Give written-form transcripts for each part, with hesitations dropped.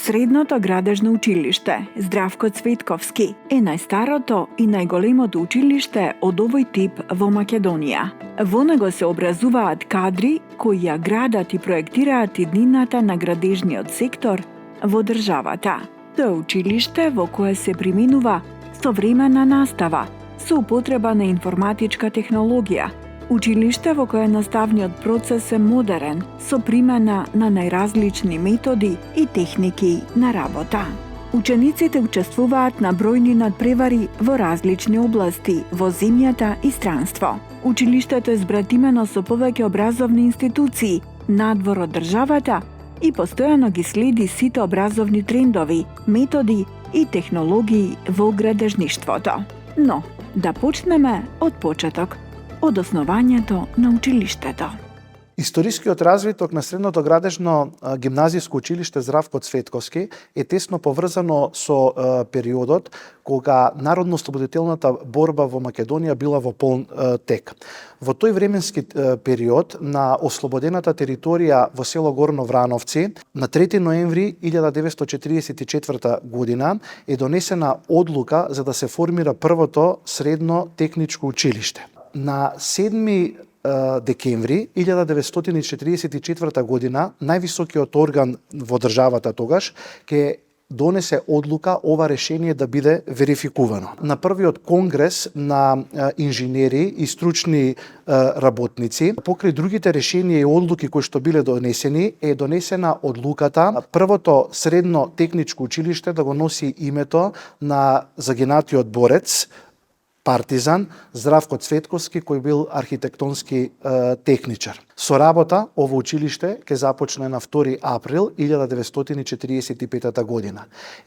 Средното градежно училиште Здравко Цветковски е најстарото и најголемото училиште од овој тип во Македонија. Во него се образуваат кадри кои ја градат и проектираат иднината на градежниот сектор во државата. Тоа е училиште во кое се применува современа настава со употреба на информатичка технологија. Училиште во кое наставниот процес е модерен, со примена на најразлични методи и техники на работа. Учениците учествуваат на бројни надпревари во различни области, во земјата и странство. Училиштето е збратимено со повеќе образовни институции надвор од државата и постојано ги следи сите образовни трендови, методи и технологии во градежништвото. Но, да почнеме од почеток, од основањето на училиштето. Историскиот развиток на Средното градежно гимназиско училиште Здравко Цветковски е тесно поврзано со периодот кога народно-ослободителната борба во Македонија била во полн тек. Во тој временски период на ослободената територија во село Горно Врановци на 3 ноември 1944 година е донесена одлука за да се формира првото средно техничко училиште. На 7 декември 1944 година највисокиот орган во државата тогаш ќе донесе одлука ова решение да биде верификувано. На првиот конгрес на инженери и стручни работници, покрај другите решенија и одлуки кои што биле донесени, е донесена одлуката првото средно техничко училиште да го носи името на загинатиот борец партизан Здравко Цветковски, кој бил архитектонски техничар. Со работа ово училиште ќе започне на 2 април 1945 година.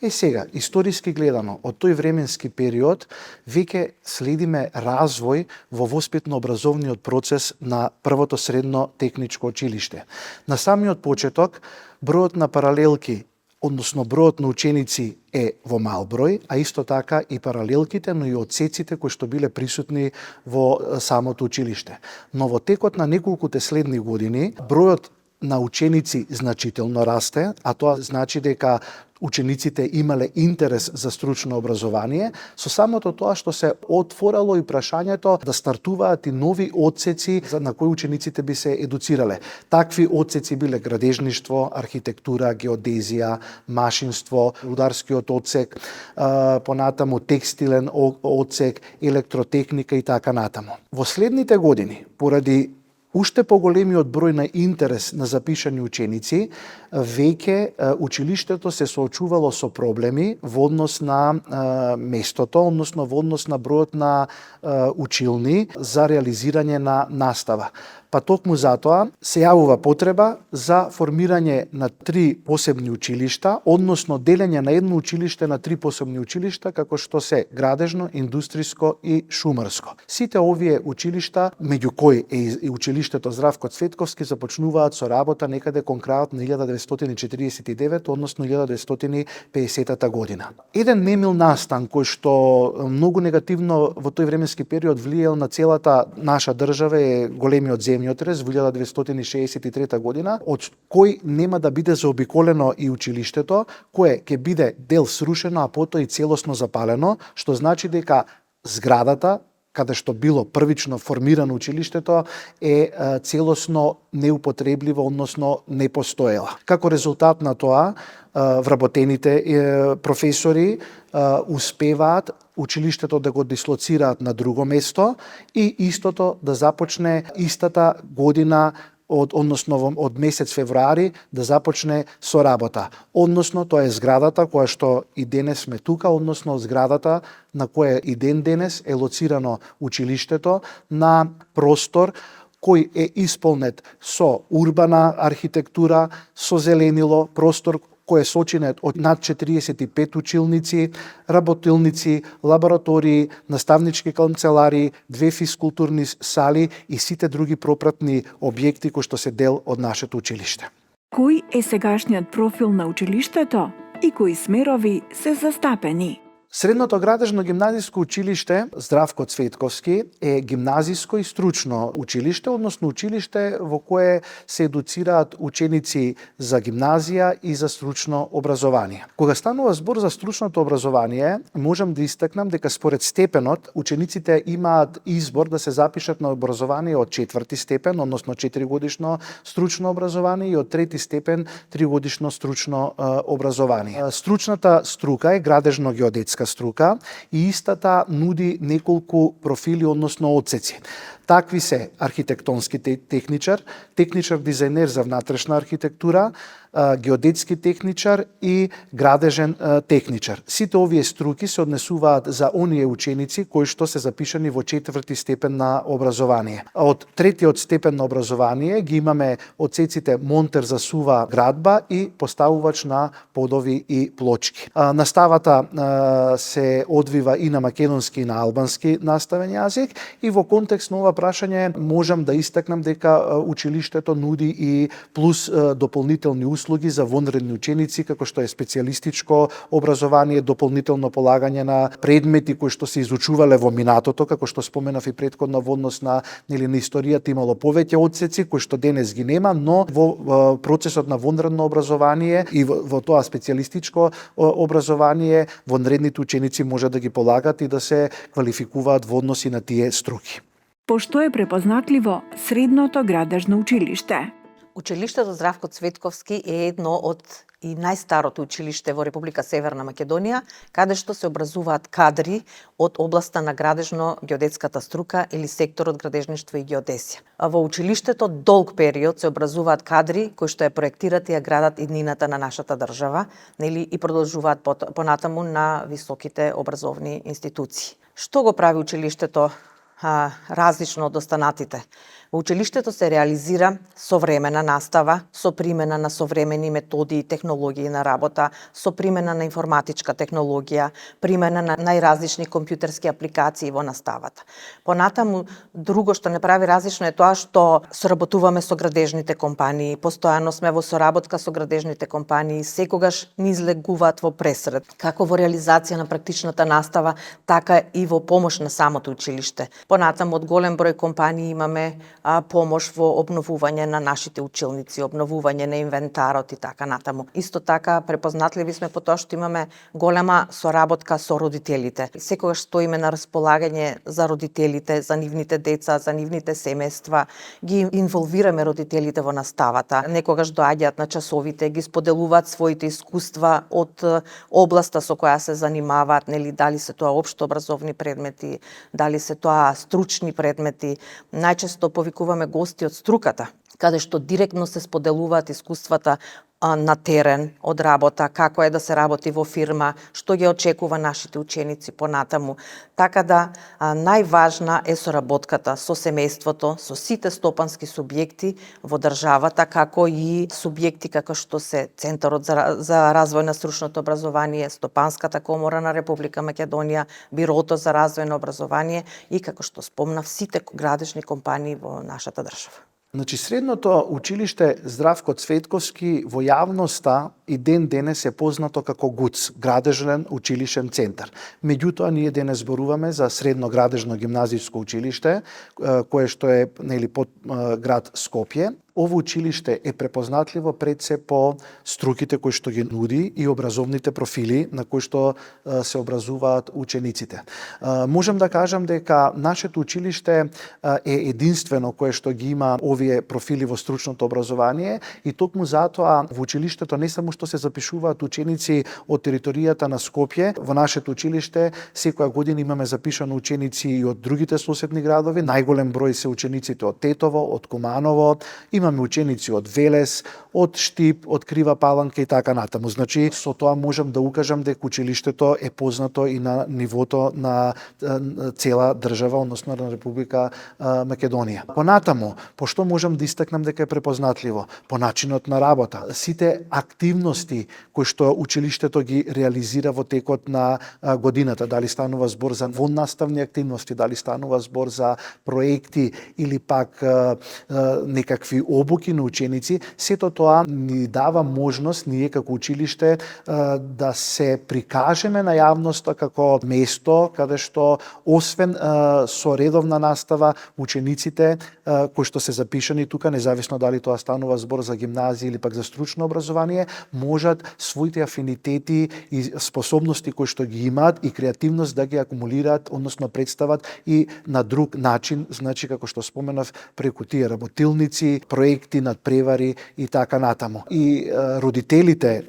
Сега, историски гледано, од тој временски период веќе следиме развој во воспитно-образовниот процес на првото средно техничко училиште. На самиот почеток, бројот на паралелки односно бројот на ученици е во мал број, а исто така и паралелките, но и одсеците кои што биле присутни во самото училиште. Но во текот на неколкуте следни години, бројот на ученици значително расте, а тоа значи дека учениците имале интерес за стручно образование, со самото тоа што се отворало и прашањето да стартуваат и нови одсеци на кои учениците би се едуцирале. Такви одсеци биле градежништво, архитектура, геодезија, машинство, рударскиот одсек, понатаму текстилен одсек, електротехника и така натаму. Во следните години, поради уште поголемиот број на интерес на запишани ученици, веќе училиштето се соочувало со проблеми во однос на местото, односно во однос на бројот на училни за реализирање на настава. Па токму затоа се јавува потреба за формирање на 3 посебни училишта, односно делење на едно училиште на 3 посебни училишта, како што се градежно, индустриско и шумарско. Сите овие училишта, меѓу кои е и училиштето Здравко Цветковски, започнуваат со работа некаде кон крајот на 1949, односно 1950 година. Еден немил настан кој што многу негативно во тој временски период влијал на целата наша држава е големиот земјотрес во 1963 година, од кој нема да биде заобиколено и училиштето, кое ќе биде дел срушено, а потоа и целосно запалено, што значи дека зградата каде што било првично формирано училиштето е целосно неупотребливо, односно не постоела. Како резултат на тоа, вработените професори успеваат училиштето да го дислоцираат на друго место и истото да започне истата година од месец февруари да започне со работа. Односно, тоа е зградата која што и денес сме тука, односно зградата на која и денес е лоцирано училиштето на простор кој е исполнет со урбана архитектура, со зеленило, простор кој е сочинет од над 45 училници, работилници, лаборатории, наставнички канцеларии, 2 физкултурни сали и сите други пропратни објекти кои што се дел од нашето училиште. Кој е сегашниот профил на училиштето и кои смерови се застапени? Средното градежно гимназиско училиште Здравко Цветковски е гимназиско и стручно училиште, односно училиште во кое се едуцираат ученици за гимназија и за стручно образование. Кога станува збор за стручното образование, можам да истакнам дека според степенот учениците имаат избор да се запишат на образование од 4-ти степен, односно 4-годишно стручно образование и од 3-ти степен 3-годишно стручно образование. Стручната струка е градежно-геодетска струка и истата нуди неколку профили, односно одсеци. Такви се архитектонски техничар, техничар дизајнер за внатрешна архитектура, геодетски техничар и градежен техничар. Сите овие струки се однесуваат за оние ученици кои што се запишани во 4-ти степен на образование. Од 3-тиот степен на образование ги имаме одсеците монтер за сува градба и поставувач на подови и плочки. Наставата се одвива и на македонски и на албански наставен јазик и во контекст на ова прашање можам да истакнам дека училиштето нуди и плюс дополнителни услуги за вонредни ученици, како што е специјалистичко образование, дополнително полагање на предмети кои што се изучувале во минатото, како што споменав и претходно во однос на историјата имало повеќе одсеци кои што денес ги нема, но во процесот на вонредно образование и во тоа специјалистичко образование вонредните ученици може да ги полагат и да се квалификуваат во односи на тие струки. Пошто е препознатливо средното градежно училиште? Училиштето Здравко Цветковски е едно од и најстарото училиште во Република Северна Македонија, каде што се образуваат кадри од областа на градежно-геодетската струка или секторот градежништво и геодесија. Во училиштето долг период се образуваат кадри кои што ја проектират и ја градат иднината на нашата држава, и продолжуваат понатаму на високите образовни институции. Што го прави училиштето различно од останатите? Во училиштето се реализира современа настава со примена на современи методи и технологии на работа, со примена на информатичка технологија, примена на најразлични компјутерски апликации во наставата. Понатаму, друго што не прави различно е тоа што соработуваме со градежните компании, постојано сме во соработка со градежните компании, секогаш ни излегуваат во пресред, како во реализација на практичната настава, така и во помош на самото училиште. Понатаму од голем број компании имаме помош во обновување на нашите училници, обновување на инвентарот и така натаму. Исто така препознатливи сме по тоа што имаме голема соработка со родителите. Секогаш стоиме на располагање за родителите, за нивните деца, за нивните семејства, ги инволвираме родителите во наставата. Некогаш доаѓаат на часовите, ги споделуваат своите искуства од областа со која се занимаваат, дали се тоа општо образовни предмети, дали се тоа стручни предмети. Најчесто повикуваме гости од струката, каде што директно се споделуваат искуствата на терен од работа, како е да се работи во фирма, што ги очекува нашите ученици понатаму. Така да најважна е соработката со семејството, со сите стопански субјекти во државата, како и субјекти како што се Центарот за развој на стручното образование, Стопанската комора на Република Македонија, Бирото за развој на образование и како што спомнав сите градежни компании во нашата држава. Значи, средното училиште Здравко Цветковски во јавноста и ден денес е познато како ГУЦ, Градежен училишен центар. Меѓутоа, ние денес зборуваме за средно градежно гимназиско училиште, кое што е под град Скопје. Ово училиште е препознатливо пред се по струките кои што ги нуди и образовните профили на кои што се образуваат учениците. Можам да кажам дека нашето училиште е единствено кое што ги има овие профили во стручното образование и токму затоа во училиштето не само што се запишуваат ученици од територијата на Скопје, во нашето училиште секоја година имаме запишано ученици и од другите соседни градови. Најголем број се учениците од Тетово, од Куманово, имаме ученици од Велес, од Штип, од Крива Паланка и така натаму. Значи, со тоа можам да укажам дека училиштето е познато и на нивото на цела држава, односно на Република Македонија. Понатаму, пошто можам да истакнам дека е препознатливо? По начинот на работа. Сите активности активности кои што училиштето ги реализира во текот на годината, дали станува збор за воннаставни активности, дали станува збор за проекти или пак некакви обуки на ученици, сето тоа ни дава можност ние како училиште да се прикажеме на јавноста како место каде што освен со редовна настава учениците кои што се запишани тука, независно дали тоа станува збор за гимназија или пак за стручно образование, можат своите афинитети и способности кои што ги имаат и креативност да ги акумулираат, односно представат и на друг начин, значи како што споменав, преку тие работилници, проекти, надпревари и така натаму. И родителите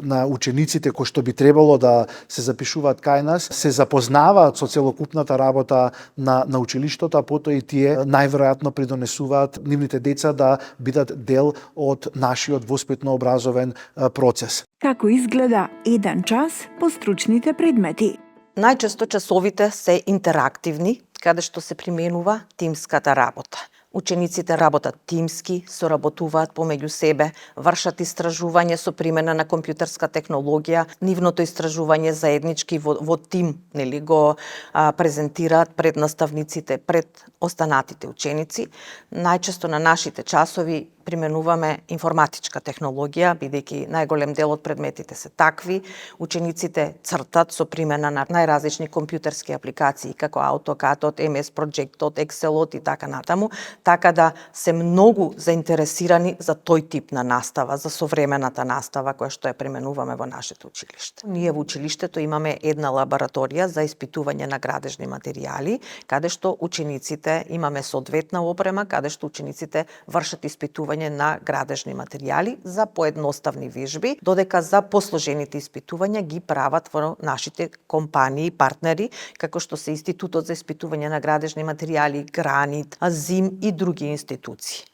на учениците кои што би требало да се запишуваат кај нас, се запознаваат со целокупната работа на училиштето, а потоа и тие најверојатно придонесуваат нивните деца да бидат дел од нашиот воспитно-образовен процес. Како изгледа еден час по стручните предмети? Најчесто часовите се интерактивни, каде што се применува тимската работа. Учениците работат тимски, соработуваат помеѓу себе, вршат истражување со примена на компјутерска технологија, нивното истражување заеднички во тим, нели го презентираат пред наставниците, пред останатите ученици. Најчесто на нашите часови применуваме информатичка технологија, бидејќи најголем дел од предметите се такви. Учениците цртат со примена на најразлични компјутерски апликации, како AutoCAD, MS Project, Excel и така натаму, така да се многу заинтересирани за тој тип на настава, за современата настава која што ја применуваме во нашето училиште. Ние во училиштето имаме една лабораторија за испитување на градежни материјали, каде што учениците имаме соодветна опрема, каде што учениците вршат испитување на градежни материјали за поедноставни вежби, додека за посложените испитувања ги прават во нашите компании, партнери, како што се Институтот за испитување на градежни материјали, Гранит, ЗИМ и други институции.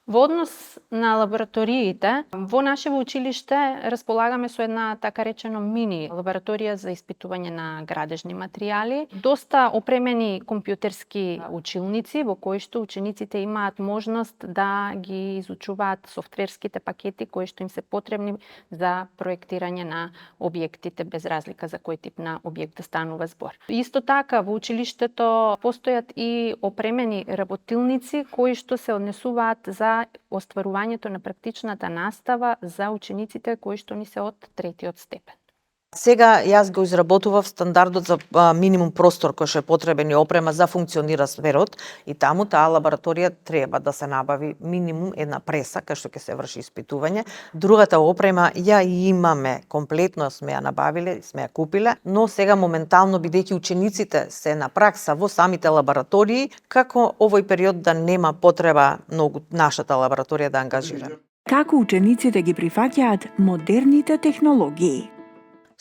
Во однос на лабораториите, во нашево училиште располагаме со една така речено мини лабораторија за испитување на градежни материјали, доста опремени компјутерски училници во кои што учениците имаат можност да ги изучуваат софтверските пакети кои што им се потребни за проектирање на објектите без разлика за кој тип на објект да станува збор. Исто така во училиштето постојат и опремени работилници кои што се однесуваат за остварувањето на практичната настава за учениците кои што ни се од третиот степен. Сега јас го изработував стандардот за минимум простор кој што е потребен и опрема за функционира сверот и таму таа лабораторија треба да се набави минимум една преса кај што ќе се врши испитување. Другата опрема ја имаме комплетно, сме ја набавиле, сме ја купиле, но сега моментално бидејќи учениците се на пракса во самите лаборатории, како овој период да нема потреба многу нашата лабораторија да ангажира. Како учениците ги прифаќаат модерните технологии?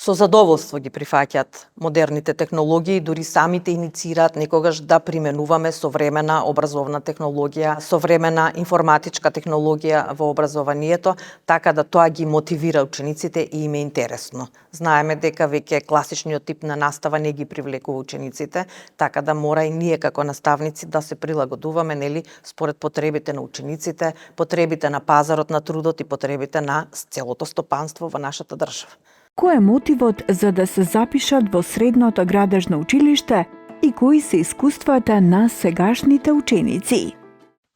Со задоволство ги прифаќаат модерните технологии, дури самите инициираат некогаш да применуваме современа образовна технологија, современа информатичка технологија во образованието, така да тоа ги мотивира учениците и им е интересно. Знаеме дека веќе класичниот тип на настава не ги привлекува учениците, така да мора и ние како наставници да се прилагодуваме, нели, според потребите на учениците, потребите на пазарот на трудот и потребите на целото стопанство во нашата држава. Кој е мотивот за да се запишат во средното градежно училиште и кои се искуствата на сегашните ученици?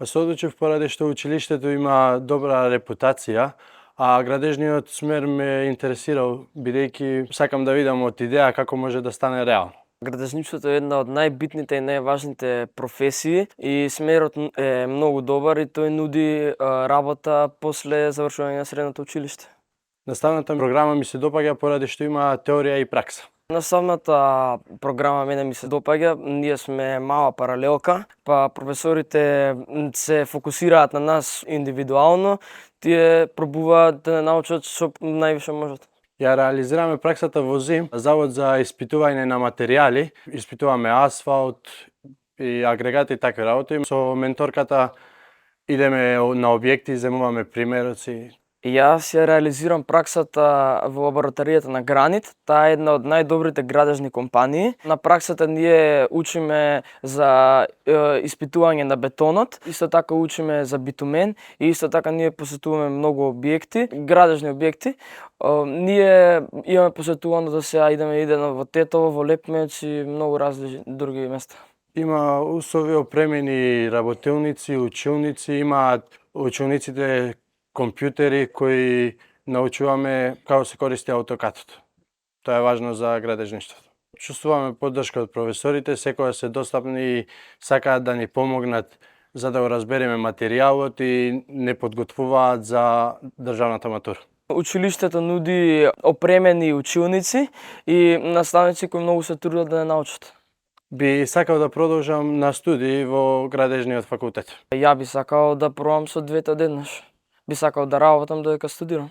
Се одлучив поради што училиштето има добра репутација, а градежниот смер ме интересирал, бидејќи сакам да видам од идеја како може да стане реално. Градежништвото е една од најбитните и најважните професии и смерот е многу добар и тој нуди работа после завршување на средното училиште. Наставната програма ми се допаѓа поради што има теорија и пракса. Наставната програма мене ми се допаѓа, ние сме мала паралелка, па професорите се фокусираат на нас индивидуално, тие пробуваат да научат што највише можат. Ја реализираме праксата во ЗИМ, Завод за испитување на материјали, испитуваме асфалт и агрегати и такви работи. Со менторката идеме на објекти, земуваме примероци. Јас ја реализирам праксата во лабораторијата на Гранит. Таа е една од најдобрите градежни компании. На праксата ние учиме за испитување на бетонот, исто така учиме за битумен и исто така ние посетуваме многу објекти, градежни објекти. Ние имаме посетувано до сега, идеме во Тетово, во Лепмеч и многу различни други места. Има услови опремени работилници, училници, имаат училниците компјутери кои научуваме како се користи AutoCAD. Тоа е важно за градежништвото. Чувствуваме поддршка од професорите, секогаш се достапни и сакаат да ни помогнат за да го разбереме материјалот и не подготвуваат за државната матура. Училиштето нуди опремени училници и наставници кои многу се трудат да не научат. Би сакал да продолжам на студии во градежниот факултет. Ја би сакал да пробам со двете одеднаш. Би сакал да работам додека студирам.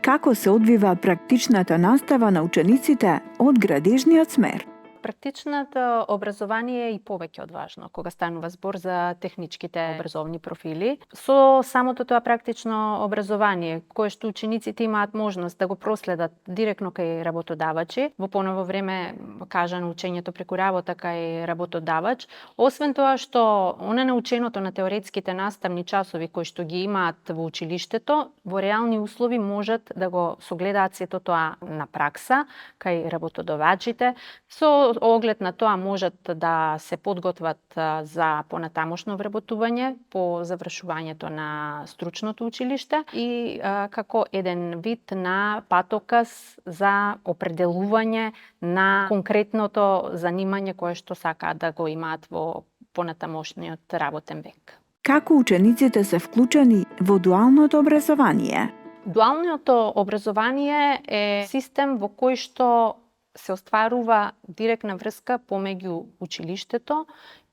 Како се одвива практичната настава на учениците од градежниот смер? Практичното образование е и повеќе од важно кога станува збор за техничките образовни профили. Со самото тоа практично образование, кое што учениците имаат можност да го проследат директно кај работодавачи, во поново време кажано учењето преку работа кај работодавач, освен тоа што она наученото на теоретските наставни часови кои што ги имаат во училиштето, во реални услови можат да го согледаат сето тоа на пракса кај работодавачите, со оглед на тоа можат да се подготват за понатамошно вработување по завршувањето на стручното училиште и како еден вид на патоказ за определување на конкретното занимање кое што сакаат да го имаат во понатамошниот работен век. Како учениците се вклучени во дуалното образование? Дуалното образование е систем во кој што се остварува директна врска помеѓу училиштето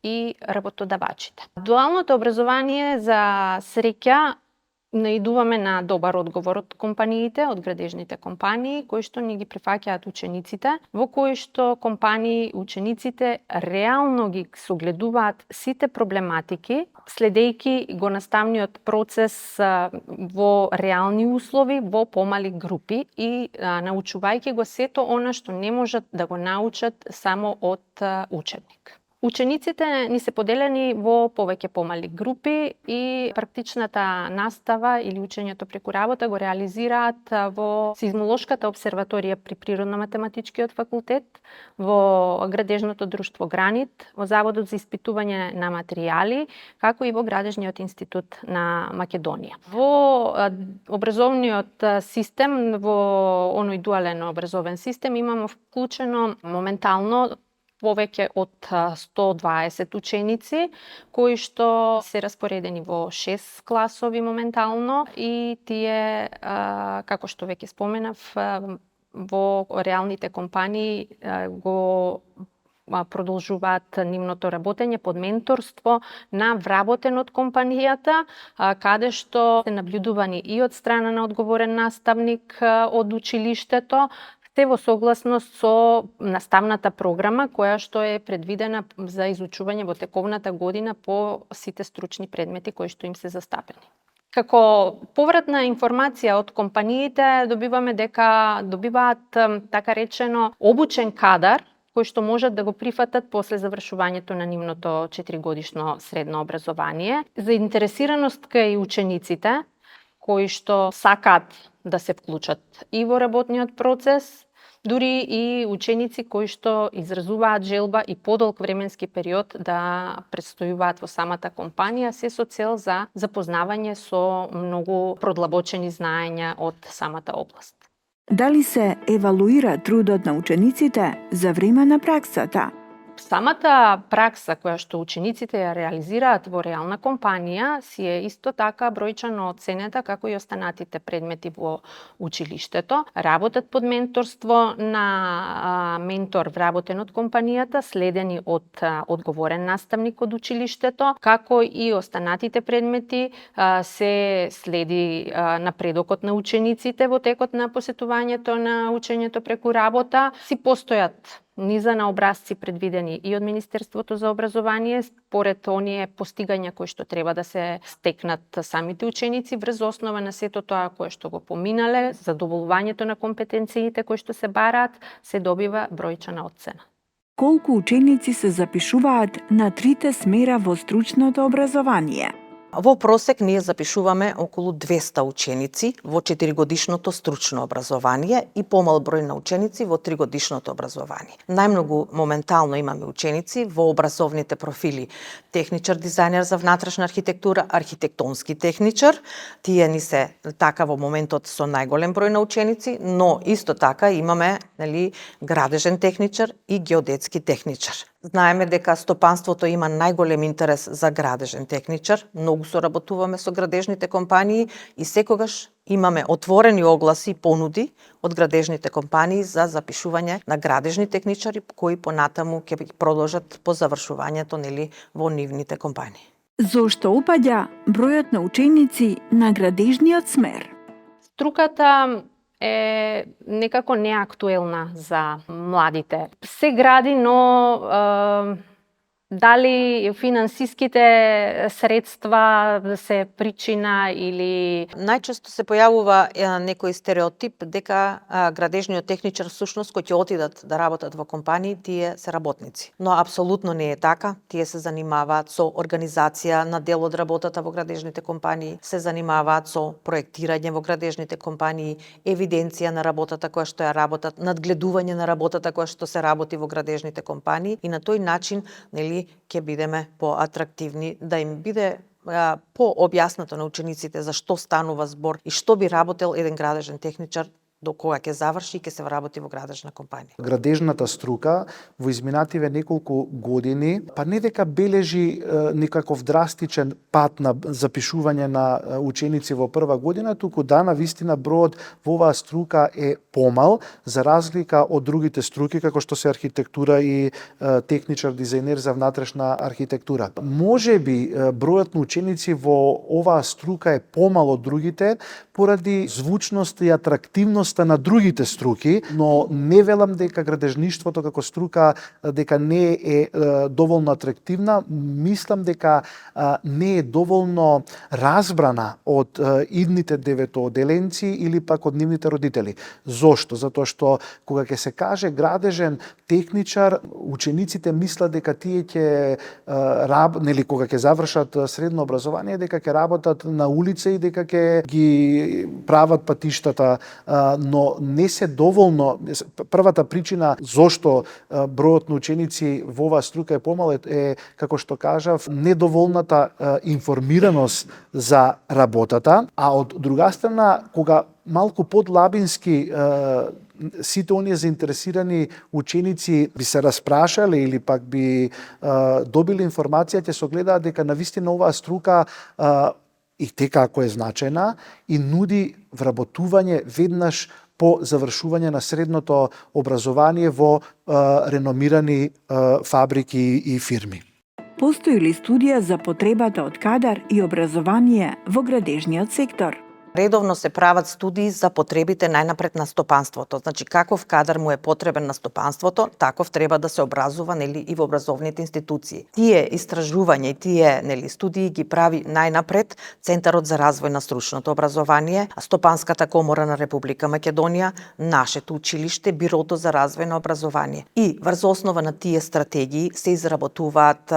и работодавачите. Дуалното образование за среќа наидуваме на добар одговор од компаниите, од градежните компании, кои што ни ги прифаќаат учениците, во кои што компании учениците реално ги согледуваат сите проблематики, следејќи го наставниот процес во реални услови, во помали групи и научувајќи го сето она што не можат да го научат само од учебник. Учениците ни се поделени во повеќе помали групи и практичната настава или учењето преку работа го реализираат во Сизмолошката обсерваторија при Природно-математичкиот факултет, во Градежното друштво Гранит, во Заводот за испитување на материјали, како и во Градежниот институт на Македонија. Во образовниот систем, во оној дуален образовен систем, имамо вклучено моментално повеќе од 120 ученици, кои што се распоредени во 6 класови моментално и тие, како што веќе споменав, во реалните компании го продолжуваат нивното работење под менторство на вработен од компанијата, каде што се наблюдувани и од страна на одговорен наставник од училиштето, се во согласност со наставната програма која што е предвидена за изучување во тековната година по сите стручни предмети кои што им се застапени. Како повратна информација од компаниите добиваме дека добиваат така речено обучен кадар кои што можат да го прифатат после завршувањето на нивното 4-годишно средно образование. Заинтересираност кај учениците кои што сакаат да се вклучат и во работниот процес, дури и ученици кои што изразуваат желба и подолг временски период да престојуваат во самата компанија, се со цел за запознавање со многу продлабочени знаења од самата област. Дали се евалуира трудот на учениците за време на праксата? Самата пракса која што учениците ја реализираат во реална компанија си е исто така бројчано оценета како и останатите предмети во училиштето. Работат под менторство на ментор вработен од компанијата, следени од одговорен наставник од училиштето, како и останатите предмети се следи напредокот на учениците во текот на посетувањето на учењето преку работа. Си постојат низа на образци предвидени и од Министерството за образование, според оние постигања кои што треба да се стекнат самите ученици врз основа на сето тоа кое што го поминале, задоволувањето на компетенциите кои што се бараат, се добива бројчана оцена. Колку ученици се запишуваат на трите смера во стручното образование? Во просек ние запишуваме околу 200 ученици во 4-годишното стручно образование и помал број на ученици во 3-годишното образование. Најмногу моментално имаме ученици во образовните профили техничар, дизајнер за внатрешна архитектура, архитектонски техничар. Тие ни се така во моментот со најголем број на ученици, но исто така имаме градежен техничар и геодетски техничар. Знаеме дека стопанството има најголем интерес за градежен техничар, многу соработуваме со градежните компании и секогаш имаме отворени огласи и понуди од градежните компании за запишување на градежни техничари кои понатаму ќе продолжат по завршувањето во нивните компании. Зошто опаѓа бројот на ученици на градежниот смер? Струката е некако неактуелна за младите. Се гради, но дали финансиските средства се причина или... Најчесто се појавува некој стереотип дека градежниот техничар всушност кои ќе отидат да работат во компании, тие се работници. Но апсолутно не е така. Тие се занимаваат со организација на дел од работата во градежните компании, се занимаваат со проектирање во градежните компании, евиденција на работата која што ја работат, надгледување на работата која што се работи во градежните компании и на тој начин, ќе бидеме поатрактивни, да им биде пообјаснато на учениците за што станува збор и што би работел еден градежен техничар до кога ќе заврши и ќе се вработи во градежна компанија. Градежната струка во изминативе неколку години, па не дека бележи некаков драстичен пат на запишување на ученици во прва година, туку на вистина бројот во оваа струка е помал, за разлика од другите струки, како што се архитектура и техничар, дизајнер за внатрешна архитектура. Можеби бројот на ученици во оваа струка е помал од другите, поради звучноста и атрактивност на другите струки, но не велам дека градежништвото како струка дека не е доволно атрактивна, мислам дека не е доволно разбрана од идните деветооделенци или пак од нивните родители. Зошто? Затоа што кога ќе се каже градежен техничар, учениците мислат дека тие ќе кога ќе завршат средно образование, дека ќе работат на улица и дека ќе ги прават патиштата, но не се доволно. Првата причина зошто бројот на ученици во оваа струка е помал е, како што кажав, недоволната информираност за работата, а од друга страна, кога малку подлабински сите оние заинтересирани ученици би се распрашале или пак би добили информација, ќе се огледаат дека навистина оваа струка и тека ако е значајна и нуди вработување веднаш по завршување на средното образование во реномирани фабрики и фирми. Постои ли студија за потребата од кадар и образование во градежниот сектор? Редовно се прават студии за потребите најнапред на стопанството. Значи, каков кадар му е потребен на стопанството, таков треба да се образува и во образовните институции. Тие истражувања и тие студии ги прави најнапред Центарот за развој на стручното образование, Стопанската комора на Република Македонија, нашето училиште, Бирото за развој на образование. И врз основа на тие стратегии се изработуваат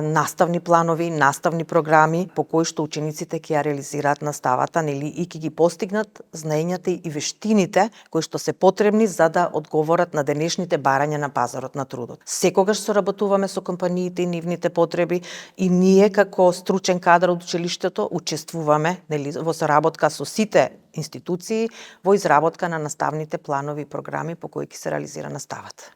наставни планови, наставни програми по кои што учениците ќе ја реализираат наставата и ќе ги постигнат знаењата и вештините кои што се потребни за да одговорат на денешните барања на пазарот на трудот. Секогаш соработуваме со компаниите и нивните потреби и ние како стручен кадар од училиштето учествуваме во соработка со сите институции во изработка на наставните планови и програми по кои ќе се реализира наставата.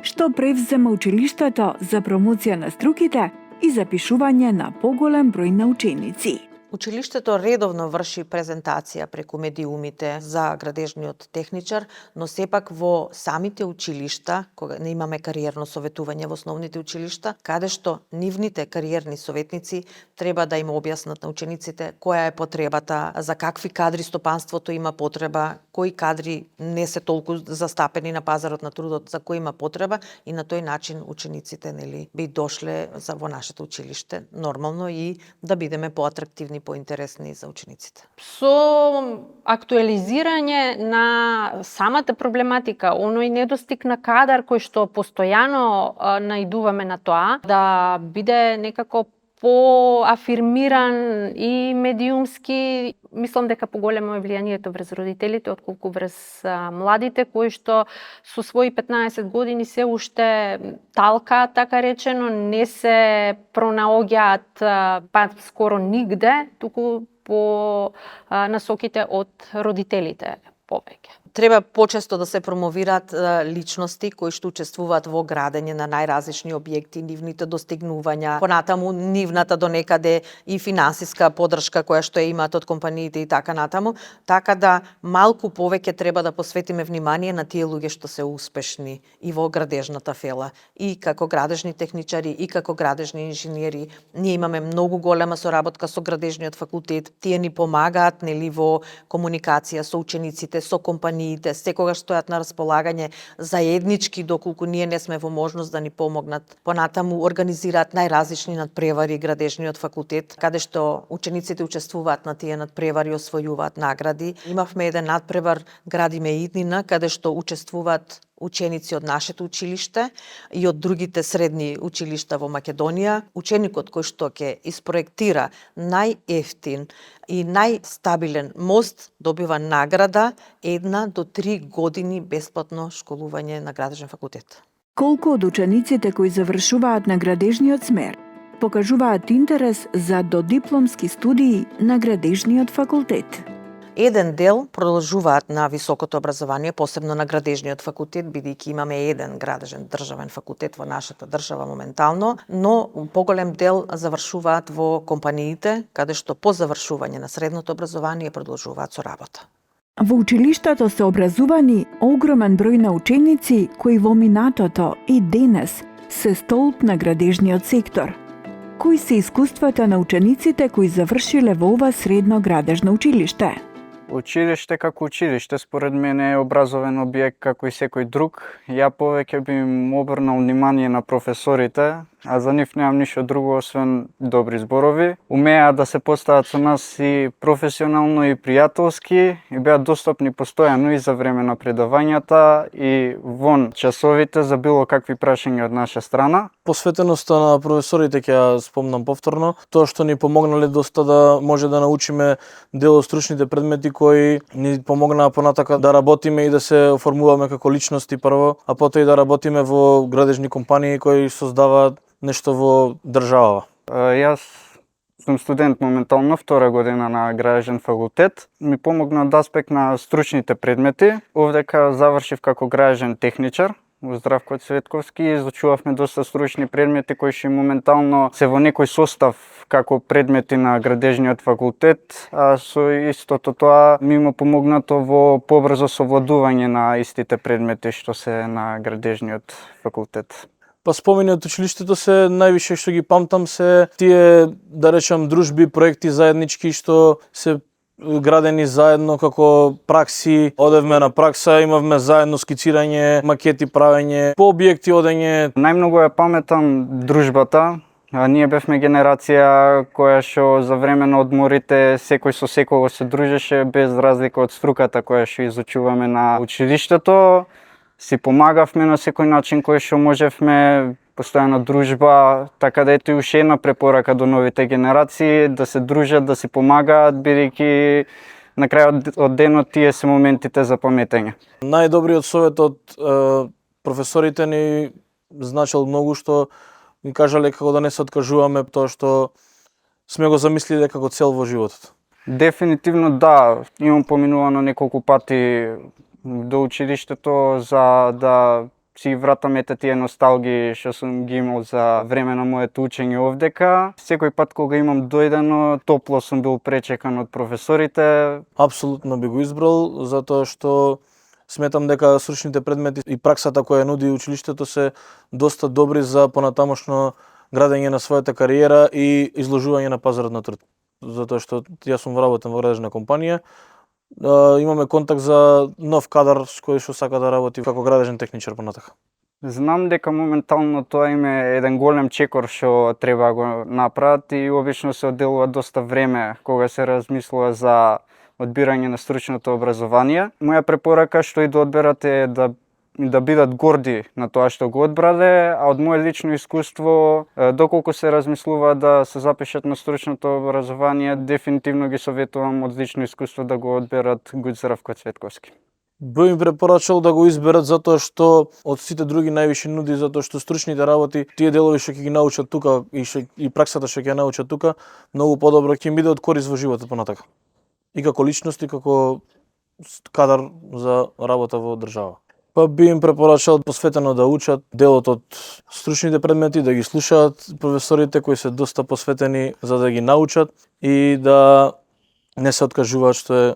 Што превзема училиштето за промоција на струките и запишување на поголем број на ученици? Училиштето редовно врши презентација преку медиумите за градежниот техничар, но сепак во самите училишта, кога не имаме кариерно советување во основните училишта, каде што нивните кариерни советници треба да им објаснат на учениците која е потребата, за какви кадри стопанството има потреба, кои кадри не се толку застапени на пазарот на трудот, за кои има потреба, и на тој начин учениците би дошле во нашето училиште нормално и да бидеме поатрактивни, поинтересни за учениците. Со актуализирање на самата проблематика, оној недостиг на кадар кој што постојано наидуваме на тоа, да биде некако поафирмиран и медиумски, мислам дека поголемо е влијанието врз родителите отколку врз младите кои што со своји 15 години се уште талкаат, така речено, не се пронаоѓаат па скоро нигде, туку по насоките од родителите повеќе. Треба почесто да се промовираат личности кои што учествуваат во градење на најразлични објекти, нивните достигнувања, понатаму нивната донекаде и финансиска поддршка која што ја имаат од компаниите и така натаму, така да малку повеќе треба да посветиме внимание на тие луѓе што се успешни и во градежната фела, и како градежни техничари, и како градежни инженери. Ние имаме многу голема соработка со градежниот факултет, тие ни помагаат во комуникација со учениците, со компаниите, секогаш стојат на располагање заеднички, доколку ние не сме во можност да ни помогнат. Понатаму организираат најразлични надпревари градежниот факултет, каде што учениците учествуваат на тие надпревари, освојуваат награди. Имавме еден надпревар Градиме иднина, каде што учествуваат ученици од нашето училиште и од другите средни училишта во Македонија. Ученикот кој што ќе испроектира најефтин и најстабилен мост добива награда 1 до 3 години бесплатно школување на градежен факултет. Колку од учениците кои завршуваат на градежниот смер покажуваат интерес за додипломски студии на градежниот факултет? Еден дел продолжуваат на високото образование, посебно на градежниот факултет, бидејќи имаме еден градежен државен факултет во нашата држава моментално, но поголем дел завршуваат во компаниите, каде што по завршување на средното образование продолжуваат со работа. Во училиштето се образувани огромен број на ученици кои во минатото и денес се столб на градежниот сектор. Кои се искуствата на учениците кои завршиле во ова средно градежно училиште? Училиште како училиште, според мене е образовен објект како и секој друг. Ја повеќе би им обрнал внимание на професорите, а за нив немам ништо друго освен добри зборови. Умеа да се постават со нас и професионално и пријателски и беа достапни постојано и за време на предавањата и вон часовите за било какви прашања од наша страна. Посветеноста на професорите ќе ја спомнам повторно, тоа што ни помогнале доста да може да научиме дел од стручните предмети кои ни помогнаа понатака да работиме и да се оформуваме како личности прво, а потоа и да работиме во градежни компании кои создаваат нешто во држава. Јас сум студент моментално, втора година на градежен факултет. Ми помогна од аспект на стручните предмети. Овдека завршив како градежен техничар во Здравко Цветковски и изучувавме доста стручни предмети кои што моментално се во некој состав како предмети на градежниот факултет, а со истото тоа ми има помогнато во побрзо совладување на истите предмети што се на градежниот факултет. Па спомени од училиштето се највише што ги памтам се тие, да речам, дружби, проекти заеднички што се градени заедно како пракси. Одевме на пракса, имавме заедно скицирање, макети правење, по објекти одење. Најмногу ја паметам дружбата. Ние бевме генерација која што за време на одморите секој со секого се дружеше без разлика од струката која што изучуваме на училиштето. Си помагавме на секој начин кој што можевме, постојана дружба, така да ето и уште една препорака до новите генерации, да се дружат, да си помагаат, бидејќи на крајот од денот тие се моментите за паметење. Најдобриот совет од професорите ни значил многу, што ни кажале како да не се откажуваме тоа што сме го замислиле како цел во животот. Дефинитивно да, имам поминувано неколку пати до училиштето за да си вратам ете тие носталги што сум ги имал за време на моето учење овдека. Секој пат кога имам дојдено, топло сум бил пречекан од професорите. Апсолутно би го избрал, затоа што сметам дека стручните предмети и праксата која нуди училиштето се доста добри за понатамошно градење на својата кариера и изложување на пазарот на труд. Затоа што јас сум вработен во градежна компанија, имаме контакт за нов кадар кој што сака да работи како градежен техничар понатака. Знам дека моментално тоа им е еден голем чекор што треба го направат и обично се одделува доста време кога се размислува за одбирање на стручното образование. Моја препорака што и да одберате е да бидат горди на тоа што го одбрале, а од мое лично искуство, доколку се размислува да се запишат на стручното образование, дефинитивно ги советувам од лично искуство да го одберат ГУТ Здравко Цветковски. Би им препорачал да го изберат затоа што од сите други највише нуди, затоа што стручните работи, тие делови што ќе ги научат тука и праксата што ќе научат тука, многу подобро ќе им биде од корист во животот понатака. И како личност, и како кадар за работа во држава. Па би им препорачал посветено да учат делот од стручните предмети, да ги слушаат професорите кои се доста посветени за да ги научат и да не се откажуваат, што е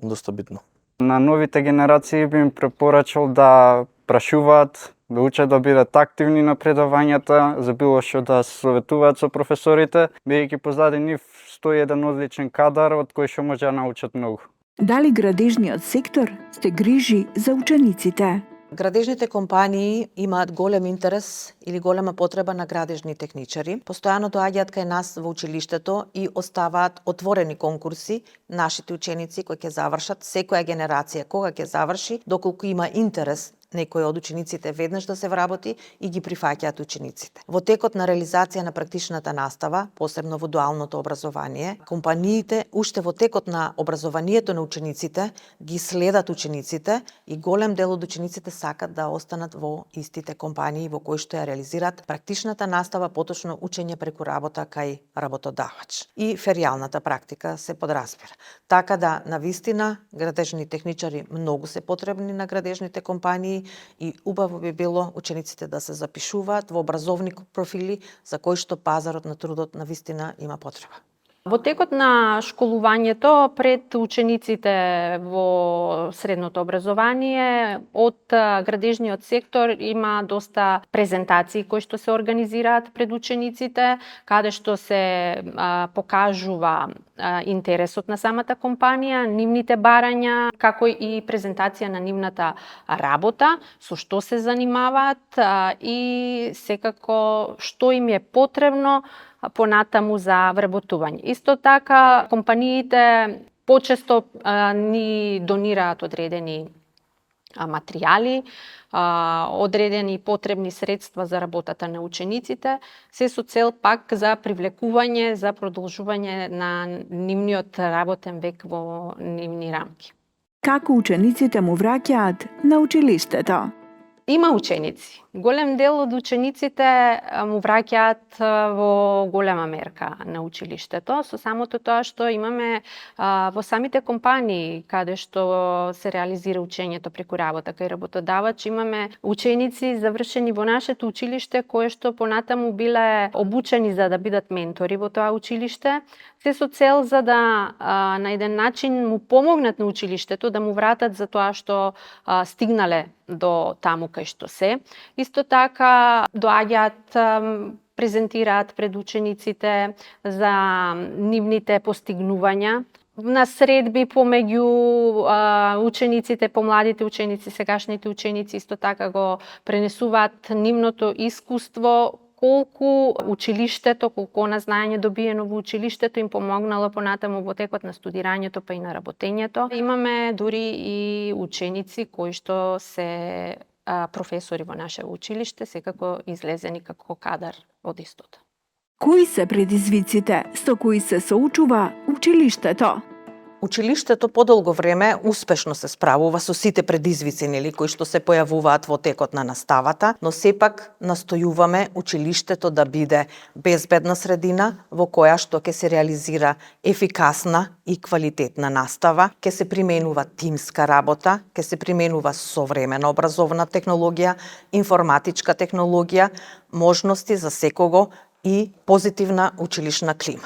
доста битно. На новите генерации би им препорачал да прашуваат, да учат да бидат активни на предавањата, за било што да се советуваат со професорите, бидејќи позади нив стои еден одличен кадар од кој што може да научат многу. Дали градежниот сектор се грижи за учениците? Градежните компании имаат голем интерес или голема потреба на градежни техничари. Постојано доаѓаат кај нас во училиштето и оставаат отворени конкурси нашите ученици кои ќе завршат, секоја генерација кога ќе заврши, доколку има интерес некој од учениците веднаш да се вработи и ги прифаќаат учениците. Во текот на реализација на практичната настава, посебно во дуалното образование, компаниите уште во текот на образованието на учениците ги следат учениците и голем дел од учениците сакат да останат во истите компании во кои што ја реализираат практичната настава, поточно учење преку работа кај работодавач. И феријалната практика се подразбира. Така да, навистина, градежни техничари многу се потребни на градежните компании и убаво би било учениците да се запишуваат во образовни профили за кои што пазарот на трудот навистина има потреба. Во текот на школувањето пред учениците во средното образование од градежниот сектор има доста презентации кои што се организираат пред учениците, каде што се покажува интересот на самата компанија, нивните барања, како и презентација на нивната работа, со што се занимаваат и секако што им е потребно понатаму за вработување. Исто така, компаниите почесто ни донираат одредени материјали, одредени потребни средства за работата на учениците, се со цел пак за привлекување, за продолжување на нивниот работен век во нивни рамки. Како учениците му враќаат на училиштето? Има ученици. Голем дел од учениците му враќаат во голема мерка на училиштето, со самото тоа што имаме во самите компании каде што се реализира учењето преку работа кај работодавач, имаме ученици завршени во нашето училиште кои што понатаму биле обучени за да бидат ментори во тоа училиште, се со цел за да на еден начин му помогнат на училиштето да му вратат за тоа што стигнале до таму кај што се. Исто така доаѓаат, презентираат пред учениците за нивните постигнувања на средби помеѓу учениците, помладите ученици, сегашните ученици, исто така го пренесуваат нивното искуство, колку училиштето, колку она знаење добиено во училиштето им помогнало понатаму во текот на студирањето па и на работењето. Имаме дури и ученици кои што се професори во наше училиште, секако излезени како кадар од истото. Кои се предизвиците со кои се соочува училиштето? Училиштето подолго време успешно се справува со сите предизвици кои што се појавуваат во текот на наставата, но сепак настојуваме училиштето да биде безбедна средина во која што ќе се реализира ефикасна и квалитетна настава, ќе се применува тимска работа, ќе се применува современа образовна технологија, информатичка технологија, можности за секого и позитивна училишна клима.